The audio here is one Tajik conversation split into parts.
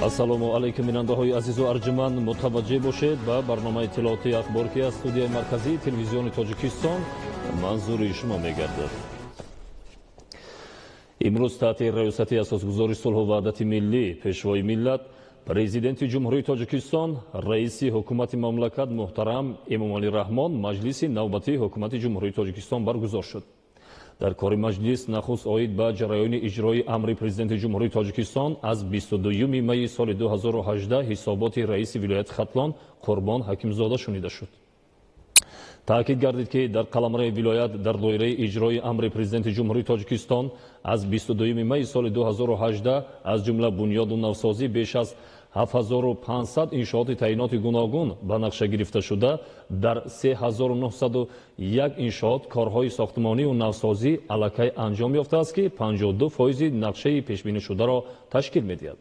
Ассалому алайкум, бинандаҳои азизу арҷуманд. Мутаваҷҷеҳ бошед ба барномаи иттилоотии «Ахбор», ки аз студияи марказии Телевизиони Тоҷикистон манзури шумо мегардад. Имрӯз таҳти раёсати асосгузори сулҳу ваҳдати миллӣ, Пешвои миллат, Президенти Ҷумҳурии Тоҷикистон, Раиси Ҳукумати мамлакат муҳтарам Эмомалӣ Раҳмон маҷлиси навбатии Ҳукумати Ҷумҳурии Тоҷикистон баргузор шуд. Дар кори маҷлис нахуст оид ба ҷараёни иҷрои амри Президенти Ҷумҳурии Тоҷикистон аз 22 майи соли 2018 ҳисоботи раиси вилояти Хатлон Қурбон Ҳакимзода шунида шуд. Таъкид гардид, ки дар қаламрави вилоят дар доираи иҷрои амри Президенти Ҷумҳурии Тоҷикистон аз 22 майи соли 2018, аз ҷумла бунёду навсозӣ беш аз 7500 иншооти таъиноти гуногун ба нақша гирифташуда, дар 3901 иншоот корҳои сохтмонию навсозӣ аллакай анҷом ёфтааст, ки 52 фоизи нақшаи пешбинишударо ташкил медиҳад.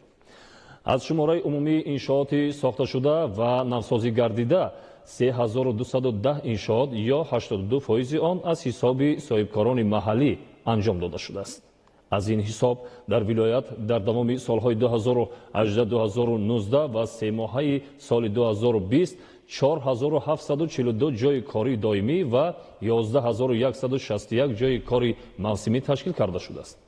Аз шумораи умумии иншооти сохташуда ва навсозӣ гардида 3210 иншоот ё 82 фоизи он аз ҳисоби соҳибкорони маҳаллӣ анҷом дода шудааст. Аз ин ҳисоб дар вилоят дар давоми солҳои 2018-2019 ва семоҳаи соли 2020 4742 ҷойи кори доимӣ ва 11161 ҷойи кори мавсимӣ ташкил карда шудааст.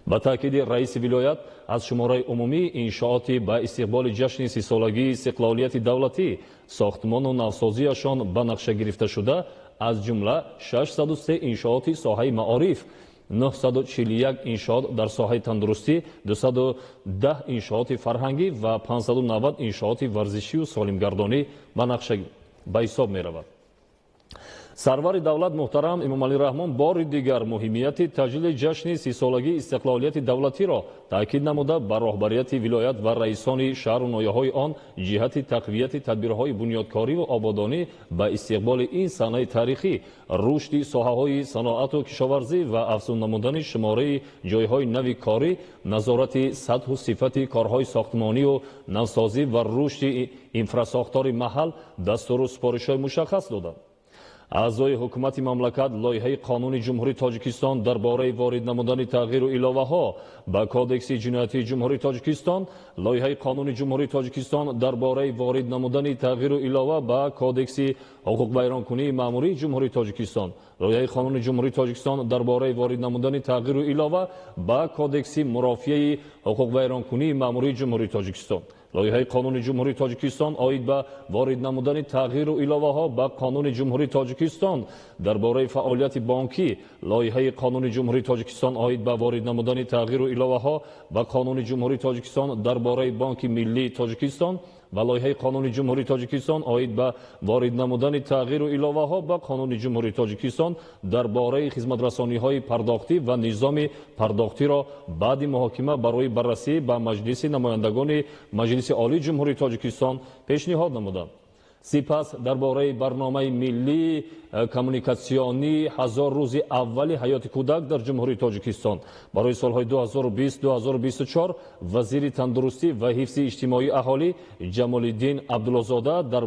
Ба таъкиди раиси вилоят, аз шумораи умумии иншооти ба истиқболи ҷашни 30-солагии истиқлолияти давлатӣ сохтмону навсозиашон ба нақша гирифташуда, аз ҷумла 603 иншооти соҳаи маориф, 941 иншоот дар соҳаи тандурустӣ, 210 иншооти фарҳангӣ ва 590 иншооти варзишию солимгардонӣ ба нақша ба ҳисоб меравад. Сарвари давлат муҳтарам Эмомалӣ Раҳмон бори дигар муҳимияти таҷлили ҷашни 30-солагии истиқлолияти давлатиро таъкид намуда, ба роҳбарияти вилоят ва раисони шаҳру ноҳияҳои он ҷиҳати тақвияти тадбирҳои бунёдкориву ободонӣ ба истиқболи ин санаи таърихӣ, рушди соҳаҳои саноату кишоварзӣ ва афзун намудани шумораи ҷойҳои нави корӣ, назорати сатҳу сифати корҳои сохтмонию навсозӣ ва рушди инфрасохтори маҳал дастуру супоришҳои мушаххас доданд. Аъзои ҳукумати мамлакат лоиҳаи қонуни Ҷумҳурии Тоҷикистон дар бораи ворид намудани тағйиру иловаҳо ба Кодекси ҷиноятии Ҷумҳурии Тоҷикистон, лоиҳаи қонуни Ҷумҳурии Тоҷикистон дар бораи ворид намудани тағйиру илова ба Кодекси ҳуқуқвайронкунии маъмурии Ҷумҳурии Тоҷикистон, лоиҳаи қонуни Ҷумҳурии Тоҷикистон дар бораи ворид намудани тағйиру илова ба Кодекси мурофиаи ҳуқуқвайронкунии маъмурии Ҷумҳурии Тоҷикистон, лоиҳаи қонуни Ҷумҳурии Тоҷикистон оид ба ворид намудани тағйиру иловаҳо ба Қонуни Ҷумҳурии Тоҷикистон дар бораи фаъолияти бонкӣ, лоиҳаи қонуни Ҷумҳурии Тоҷикистон оид ба ворид намудани тағйиру иловаҳо ба Қонуни Ҷумҳурии Тоҷикистон дар бораи Бонки миллии Тоҷикистон ва лоиҳаи қонуни Ҷумҳурии Тоҷикистон оид ба ворид намудани тағйиру иловаҳо ба Қонуни Ҷумҳурии Тоҷикистон дар бораи хизматрасониҳои пардохтӣ ва низоми пардохтиро баъди муҳокима барои баррасӣ ба Маҷлиси намояндагони Маҷлиси Олии Ҷумҳурии Тоҷикистон пешниҳод намуданд. Сипас дар бораи барномаи миллии коммуникатсионии 1000 рӯзи аввали ҳаёти кӯдак дар Ҷумҳурии Тоҷикистон барои солҳои 2020-2024 вазири тандурустӣ ва ҳифзи иҷтимоии аҳолӣ Ҷамолиддин Абдуллозода, дар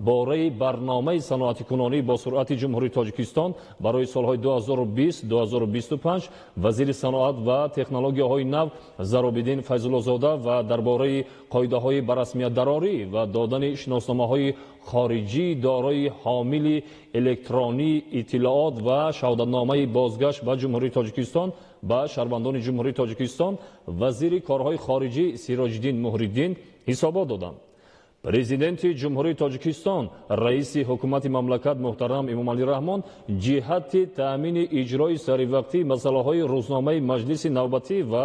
бораи барномаи саноатикунонии босуръати Ҷумҳурии Тоҷикистон барои солҳои 2020-2025 вазири саноат ва технологияҳои нав Заробиддин Файзуллозода ва дар бораи қоидаҳои ба расмиятдарорӣ ва додани шиносномаҳои хориҷӣ дорои ҳомили электронии иттилоот ва шаҳодатномаи бозгашт ба Ҷумҳурии Тоҷикистон ба шаҳрвандони Ҷумҳурии Тоҷикистон вазири корҳои хориҷӣ Сироҷиддин Муҳриддин ҳисобот доданд. Президенти Ҷумҳурии Тоҷикистон, Раиси Ҳукумати мамлакат муҳтарам Эмомалӣ Раҳмон ҷиҳати таъмини иҷрои саривақтии масъалаҳои рӯзномаи маҷлиси навбатӣ ва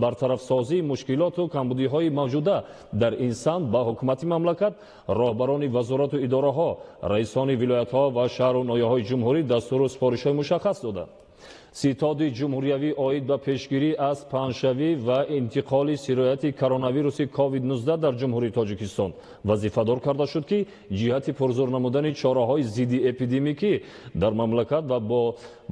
бартарафсозии мушкилоту камбудиҳои мавҷуда дар ин самт ба ҳукумати мамлакат, роҳбарони вазорату идораҳо, раисони вилоятҳо ва шаҳру ноҳияҳои ҷумҳурӣ дастуру супоришҳои мушаххас доданд. Ситоди ҷумҳуриявӣ оид ба пешгирӣ аз паҳншавӣ ва интиқоли сирояти коронавируси COVID-19 дар Ҷумҳурии Тоҷикистон вазифадор карда шуд, ки ҷиҳати пурзур намудани чораҳои зидди эпидемикӣ дар мамлакат ва бо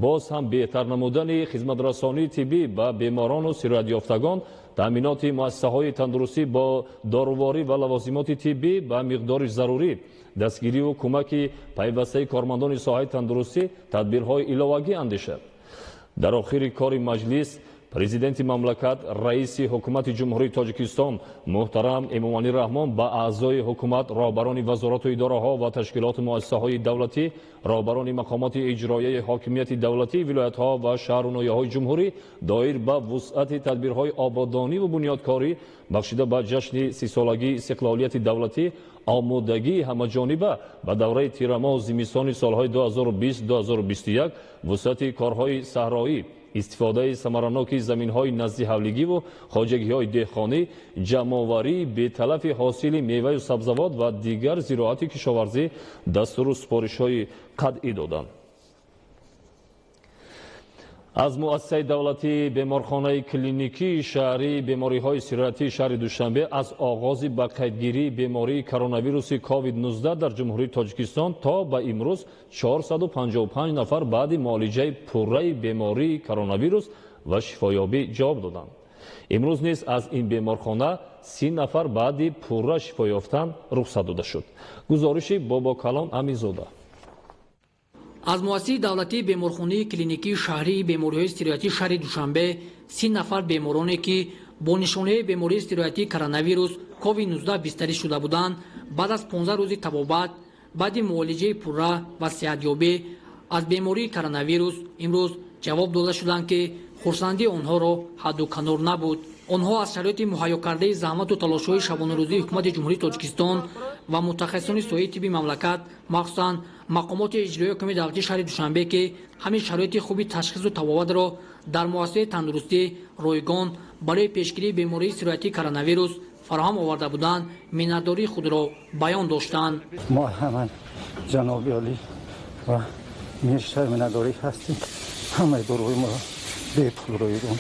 боз ҳам беҳтар намудани хизматрасонии тиббӣ ба беморону сироятёфтагон, таъминоти муассисаҳои тандурустӣ бо доруворӣ ва лавозимоти тиббӣ ба миқдори зарурӣ, дастгириву кӯмаки пайвастаи кормандони соҳаи тандурустӣ тадбирҳои иловагӣ андешад. Дар охири кори маҷлис Президенти мамлакат, раиси ҳукумати Ҷумҳурии Тоҷикистон муҳтарам Эмомалӣ Раҳмон ба аъзои ҳукумат, роҳбарони вазорату идораҳо ва ташкилоту муассисаҳои давлатӣ, роҳбарони мақомоти иҷроияи ҳокимияти давлатии вилоятҳо ва шаҳру ноҳияҳои ҷумҳурӣ доир ба вусъати тадбирҳои ободониву бунёдкорӣ бахшида ба ҷашни 30-солагии истиқлолияти давлатӣ, омодагии ҳамаҷониба ба давраи тирамоҳу зимистони солҳои 2020-2021, вусъати корҳои саҳроӣ, истифодаи самараноки заминҳои наздиҳавлигиву хоҷагиҳои деҳқонӣ, ҷамъоварии беталафи ҳосили меваю сабзавот ва дигар зироати кишоварзӣ дастуру супоришҳои қатъӣ доданд. Аз муассисаи давлатии беморхонаи клиникии шаҳрии бемориҳои сироятии шаҳри Душанбе аз оғози ба қайдгирии бемории коронавируси COVID-19 дар Ҷумҳурии Тоҷикистон то ба имрӯз 455 нафар баъди муолиҷаи пурраи бемории коронавирус ва шифоёбӣ ҷавоб доданд. Имрӯз низ аз ин беморхона 30 нафар баъди пурра шифо ёфтан рухсат дода шуд. Гузориши Бобокалон Аминзода. Аз муассисаи давлатии беморхонаи клиникии шаҳрии бемориҳои сироятии шаҳри Душанбе 30 нафар бемороне, ки бо нишонаи бемории сироятии коронавирус COVID-19 бистарӣ шуда буданд, баъд аз 15 рӯзи табобат, баъди муолиҷаи пурра ва сеҳатёбӣ аз бемории коронавирус имрӯз ҷавоб дода шуданд, ки хурсандии онҳоро ҳадду канор набуд. Онҳо аз шароити муҳайё кардаи заҳмату талошҳои шабонарӯзии ҳукумати Ҷумҳурии Тоҷикистон ва мутахассисони соҳаи тибби мамлакат, махсусан мақомоти иҷроияи ҳукумати давлатии шаҳри Душанбе, ки ҳамин шароити хуби ташхису табобатро дар муассисаи тандурустӣ ройгон барои пешгирии бемории сироятии коронавирус фароҳам оварда буданд, миннатдории худро баён доштанд. Мо ҳама ҷаноби олӣ ва миршар миннатдорӣ ҳастем. Ҳамаи доруҳои моро бепул ройгон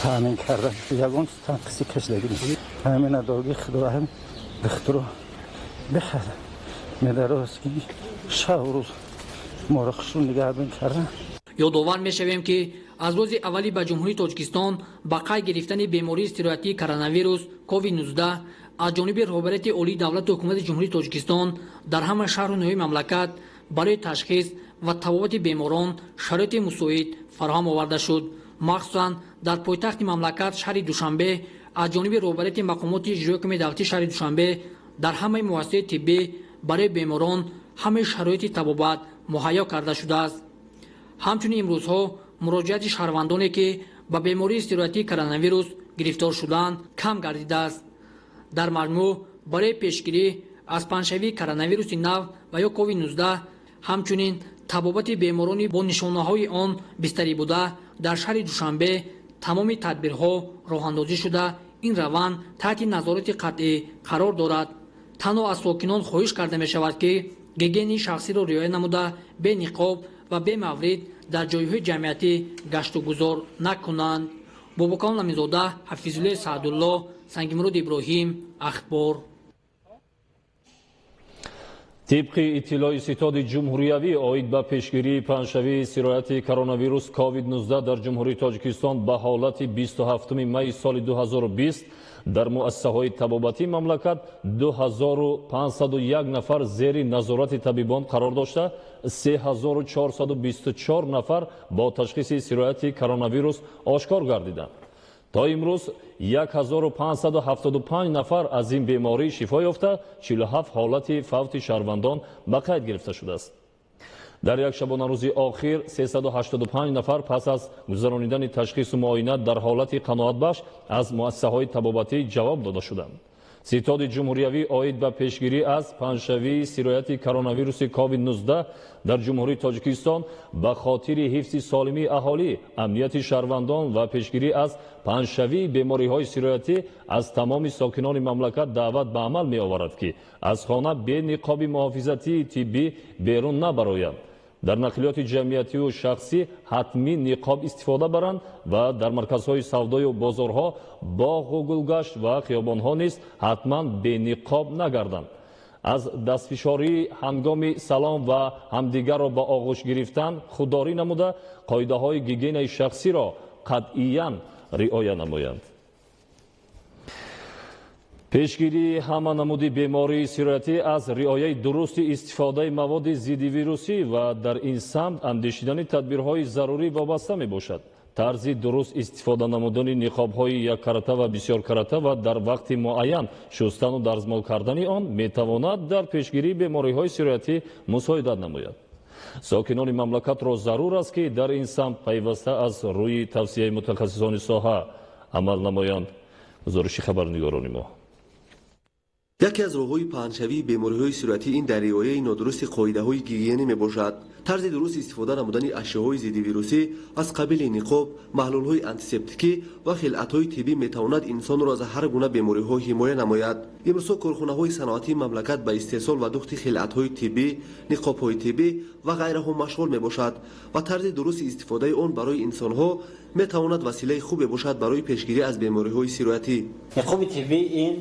таъмин кардан, ягон танқиси кашидагӣ нест. Миннатдории худро ҳам духтуро бехад медарост, ки шабу рӯз моро хушрӯ нигаҳбон кардан. Ёдовар мешавем, ки аз рӯзи аввали ба Ҷумҳурии Тоҷикистон ба қайд гирифтани бемории сироятии коронавирус COVID-19 аз ҷониби роҳбарияти олии давлату ҳукумати Ҷумҳурии Тоҷикистон дар ҳама шаҳру ноҳияи мамлакат барои ташхис ва табобати беморон шароити мусоид фароҳам оварда шуд. Махсусан дар пойтахти мамлакат, шаҳри Душанбе, аз ҷониби роҳбарияти мақомоти иҷроияи ҳукумати давлатии шаҳри Душанбе дар ҳамаи муассисаи тиббӣ барои беморон ҳамаи шароити табобат муҳайё карда шудааст. Ҳамчунин имрӯзҳо муроҷиати шаҳрвандоне, ки ба бемории сироятии коронавирус гирифтор шуданд, кам гардидааст. Дар маҷмӯъ, барои пешгирӣ аз паҳншавии коронавируси нав ва ё COVID-19, ҳамчунин табобати беморони бо нишонаҳои он бистарӣ буда дар шаҳри Душанбе тамоми тадбирҳо роҳандозӣ шуда, ин раванд таҳти назорати қатъӣ қарор дорад. Танҳо аз сокинон хоҳиш карда мешавад, ки гигиенаи шахсиро риоя намуда, бениқоб ва бемаврид дар ҷойҳои ҷамъиятӣ гаштугузор накунанд. Бобокалон Аминзода, Ҳафизуллои Саъдулло, Сангимуруд Иброҳим, Ахбор. Тибқи иттилои Ситоди ҷумҳуриявӣ оид ба пешгирии паҳншавии сирояти коронавирус COVID-19 дар Ҷумҳурии Тоҷикистон ба ҳолати 27 майи соли 2020 дар муассисаҳои табобатии мамлакат 2501 нафар зери назорати табибон қарор дошта, 3424 нафар бо ташхиси сирояти коронавирус ошкор гардиданд. То имрӯз 1575 нафар аз ин беморӣ шифо ёфта, 47 ҳолати фавти шаҳрвандон ба қайд гирифта шудааст. Дар як шабонарӯзи охир 385 нафар пас аз гузаронидани ташхису муоина дар ҳолати қаноатбахш аз муассисаҳои табобатӣ ҷавоб дода шуданд. Ситоди ҷумҳуриявӣ оид ба пешгирӣ аз паҳншавии сирояти коронавируси COVID-19 дар Ҷумҳурии Тоҷикистон ба хотири ҳифзи солимии аҳолӣ, амнияти шаҳрвандон ва пешгирӣ аз паҳншавии бемориҳои сироятӣ аз тамоми сокинони мамлакат даъват ба амал меоварад, ки аз хона бе ниқоби муҳофизатии тиббӣ берун набароянд, дар нақлиёти ҷамъиятию шахсӣ ҳатмӣ ниқоб истифода баранд ва дар марказҳои савдою бозорҳо, боғу гулгашт ва хиёбонҳо низ ҳатман бениқоб нагарданд, аз дастфишорӣ ҳангоми салом ва ҳамдигарро ба оғӯш гирифтан худдорӣ намуда, қоидаҳои гигиенаи шахсиро қатъиян риоя намоянд. Пешгирии ҳама намуди бемории сироятӣ аз риояи дурусти истифодаи маводи зиддивирусӣ ва дар ин самт андешидани тадбирҳои зарурӣ вобаста мебошад. Тарзи дуруст истифода намудани ниқобҳои яккарата ва бисёркарата ва дар вақти муайян шустану дарзмол кардани он метавонад дар пешгирии бемориҳои сироятӣ мусоидат намояд. Сокинони мамлакатро зарур аст, ки дар ин самт пайваста аз рӯи тавсияи мутахассисони соҳа амал намоянд. Гузориши хабарнигорони мо. Яке аз роҳҳои паҳншавии бемориҳои сироятӣ ин дар риояи нодурусти қоидаҳои гигиенӣ мебошад. Тарзи дуруст истифода намудани ашёҳои зиддивирусӣ аз қабили ниқоб, маҳлулҳои антисептикӣ ва хилъатҳои тиббӣ метавонад инсонро аз ҳар гуна бемориҳо ҳимоя намояд. Имрӯзҳо корхонаҳои саноатии мамлакат ба истеҳсол ва духти хилъатҳои тиббӣ, ниқобҳои тиббӣ ва ғайраҳо машғул мебошад ва тарзи дурусти истифодаи он барои инсонҳо метавонад василаи хубе бошад барои пешгирӣ аз бемориҳои сироятӣ. Ниқоби тиббӣ ин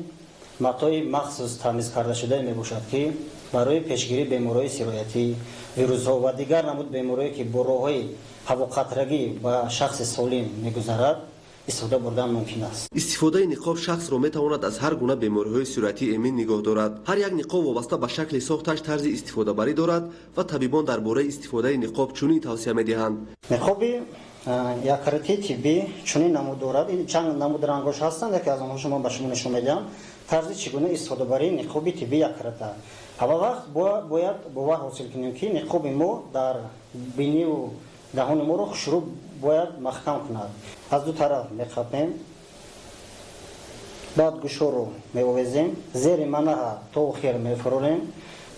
матои махсус тамиз карда шуда мебошад, ки барои пешгирии бемориҳои сироятӣ, вирусҳо ва дигар намуд бемориҳое, ки бо роҳҳои ҳавоқатрагӣ ба шахси солим мегузарад, истифода бурдан мумкин аст. Истифодаи ниқоб шахсро метавонад аз ҳар гуна бемориҳои сироятӣ эмин нигоҳ дорад. Ҳар як ниқоб вобаста ба шакли сохташ тарзи истифодабарӣ дорад ва табибон дар бораи истифодаи ниқоб чунин тавсия медиҳанд. Ниқоби яккаратаи тиббӣ чунин намуд дорад. Ин чанд намуд рангош ҳастанд, яке аз онҳо шумо ба шумо нишон медиҳам. Тарзи чӣ гуна истифодабарии ниқоби тиббӣ яккарата. Ҳама вақт бояд бовар ҳосил кунем, ки ниқоби мо дар биниву даҳони моро хушрӯ бояд маҳкам кунад. Аз ду тараф меқапем, баъд гӯшоро меовезем, зери манаҳа то охир мефурорем.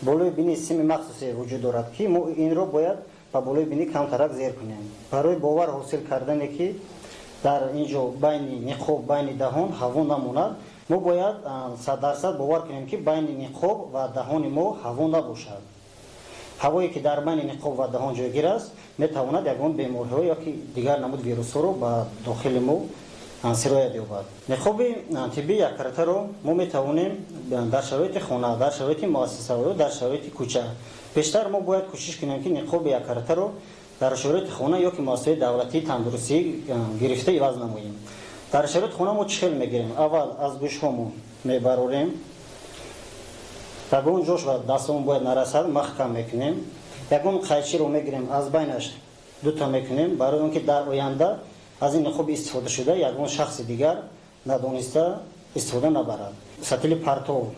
Болои бини сими махсусе вуҷуд дорад, ки мо инро бояд ба болои бини камтарак зер кунем. Барои бовар ҳосил кардане, ки дар ин ҷо байни ниқоб, байни даҳон ҳаво намонад, мо бояд 100% бовар кунем, ки байни ниқоб ва даҳони мо ҳаво набошад. Ҳавое, ки дар байни ниқоб ва даҳон ҷойгир аст, метавонад ягон бемориҳо ёки дигар намуд вирусҳоро ба дохили мо сироят ёбад. Ниқоби тиббии яккаратаро мо метавонем дар шароити хона, дар шароити муассисаҳо, дар шароити кӯча. Бештар мо бояд кӯшиш кунем, ки ниқоби яккаратаро дар шароити хона ёки муассисаҳои давлатии тандурустӣ гирифта иваз намоем. Дар шароити хона мо чӣ хел мегирем? Аввал аз гӯшҳомо мебарорем, ягон ҷош ва дастамон бояд нарасад, маҳкам мекунем. Ягон қайчиро мегирем, аз байнаш дута мекунем, барои он ки дар оянда аз ин ниқоби истифодашуда ягон шахси дигар надониста истифода набарад. Сатили партов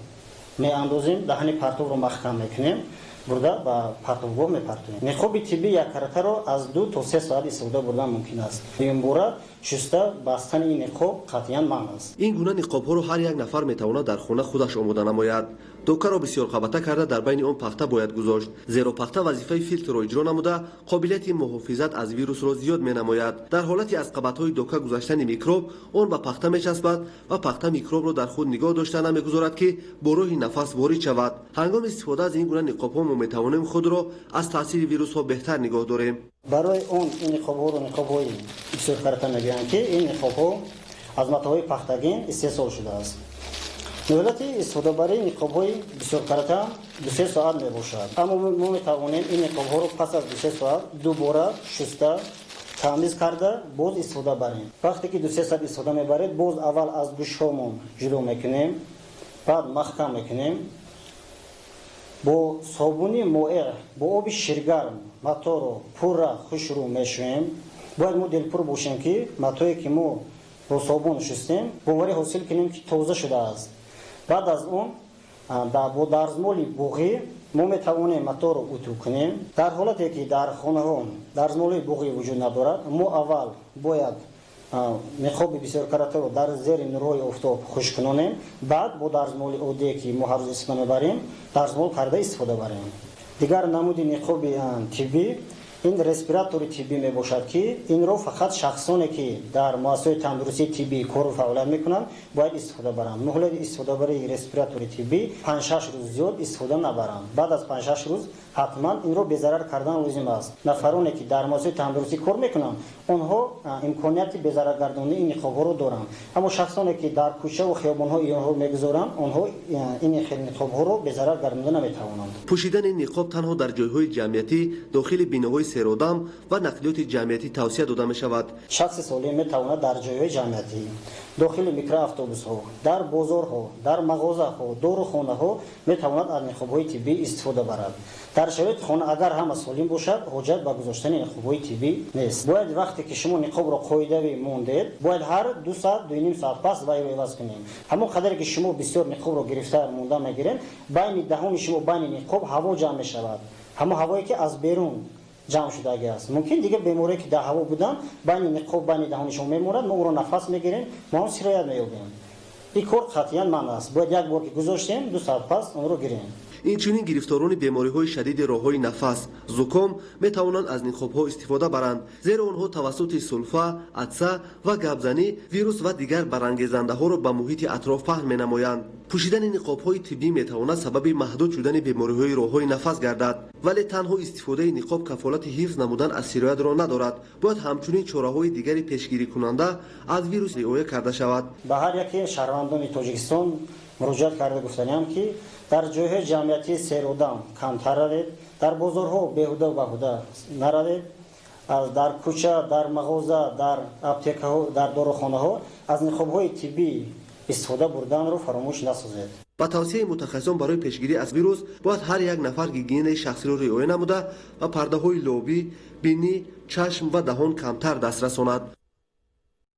меандозем, даҳани партовро маҳкам мекунем, бурда ба партовгоҳ мепартоем. Ниқоби тиббии яккаратаро аз 2 то 3 соат истифода бурдан мумкин аст. Дуюмбора шуста бастани ин ниқоб қатъиян манъ аст. Ин гуна ниқобҳоро ҳар як нафар метавонад дар хона худаш омода намояд. Докаро бисёрқабата карда, дар байни он пахта бояд гузошт, зеро пахта вазифаи филтрро иҷро намуда, қобилияти муҳофизат аз вирусро зиёд менамояд. Дар ҳолати аз қабатҳои дока гузаштани микроб, он ба пахта мечаспад ва пахта микробро дар худ нигоҳ дошта, намегузорад, ки бо роҳи нафас ворид шавад. Ҳангоми истифода аз ин гуна ниқобҳо мо метавонем худро аз таъсири вирусҳо беҳтар нигоҳ дорем. Барои он ин ниқобҳоро ниқобҳои бисёркарата мегӯянд, ки ин ниқобҳо аз матоъҳои пахтагин истеҳсол шудааст. Муҳлати истифодабарии ниқобҳои бисёркарата 2-3 соат мебошад, аммо мо метавонем ин ниқобҳоро пас аз 2-3 соат дубора шуста, тамиз карда, боз истифода барем. Вақте ки 2-3 соат истифода мебаред, боз аввал аз гӯшҳомон ҷудо мекунем, баъд маҳкам мекунем, бо собуни моеъ, бо оби ширгарм маторо пурра хушрӯ мешӯем. Бояд мо дилпур бошем, ки матое, ки мо бо собун шустем, боварӣ ҳосил кунем, ки тоза шудааст. Баъд аз он бо дарзмоли буғӣ мо метавонем маторо утӯ кунем. Дар ҳолате ки дар хонаҳо дарзмоли буғӣ вуҷуд надорад, мо аввал бояд ниқоби бисёркаратаро дар зери нурҳои офтоб хушк кунонем, баъд бо дарзмоли оддие, ки мо ҳар рӯз истифода мебарем, дарзмол карда истифода барем. Дигар намуди ниқоби тиббӣ ин респиратори тиббӣ мебошад, ки инро фақат шахсоне, ки дар муассисаҳои тандурустии тиббӣ кору фаъолият мекунанд, бояд истифода баранд. Муҳлати истифодабарии респиратори тиббӣ 5-6 рӯз, зиёд истифода набаранд. Баъд аз 5-6 рӯз ҳатман инро безарар кардан лозим аст. Нафароне, ки дар муассисаҳои тандурустӣ кор мекунанд, онҳо имконияти безараргардонии ин ниқобҳоро доранд, аммо шахсоне, ки дар кӯчаву хиёбонҳо инҳо мегузоранд, онҳо ин ниқобҳоро безарар гардонда наметавонанд. Пӯшидани ниқоб танҳо дар ҷойҳои ҷамъиятӣ, дохили биноҳои серодам ва нақлиёти ҷамъиятӣ тавсия дода мешавад. Шахси солим метавонад дар ҷойҳои ҷамъиятӣ, дохили микроавтобусҳо, дар бозорҳо, дар мағозаҳо, дорухонаҳо метавонад аз ниқобҳои тиббӣ истифода барад. Дар шароити хона агар ҳама солим бошад, ҳоҷат ба гузоштани ниқобҳои тиббӣ нест. Бояд вақте ки шумо ниқобро қоидавӣ мондед, бояд ҳар 2 соат, 2,5 соат пас вайро иваз кунед. Ҳамон қадаре ки шумо бисёр ниқобро гирифта монда мегиред, байни даҳони шумо, байни ниқоб ҳаво ҷамъ мешавад. Ҳамон ҳавое ки аз берун ҷамъ шудаги аст. Мумкин дигар беморие ки дар ҳаво буданд, байни ниқоб, байни даҳони шумо мемонад, мо ӯро нафас мегирем, мо ҳам сироят меёбем. Ин кор қатъиян манъ аст. Бояд як бор ки гузоштем, 2 соат пас онро гирем. Инчунин гирифторони бемориҳои шадиди роҳҳои нафас, зуком метавонанд аз ниқобҳо истифода баранд, зеро онҳо тавассути сулфа, атса ва гапзанӣ вирус ва дигар барангезандаҳоро ба муҳити атроф паҳн менамоянд. Пӯшидани ниқобҳои тиббӣ метавонад сабаби маҳдуд шудани бемориҳои роҳҳои нафас гардад, вале танҳо истифодаи ниқоб кафолати ҳифз намудан аз сироятро надорад. Бояд ҳамчунин чораҳои дигари пешгирикунанда аз вирус риоя карда шавад. Ба ҳар яке шаҳрвандони Тоҷикистон муроҷиат карда гуфтаниам, ки дар ҷойҳои ҷамъиятии серодам камтар равед, дар бозорҳо беҳуда баҳуда наравед, дар кӯча, дар мағоза, дар аптекаҳо, дар дорухонаҳо аз ниқобҳои тиббӣ истифода бурданро фаромӯш насозед. Ба тавсияи мутахассисон барои пешгирӣ аз вирус бояд ҳар як нафар гигиенаи шахсиро риоя намуда ва пардаҳои лобӣ, бинӣ, чашм ва даҳон камтар даст расонад.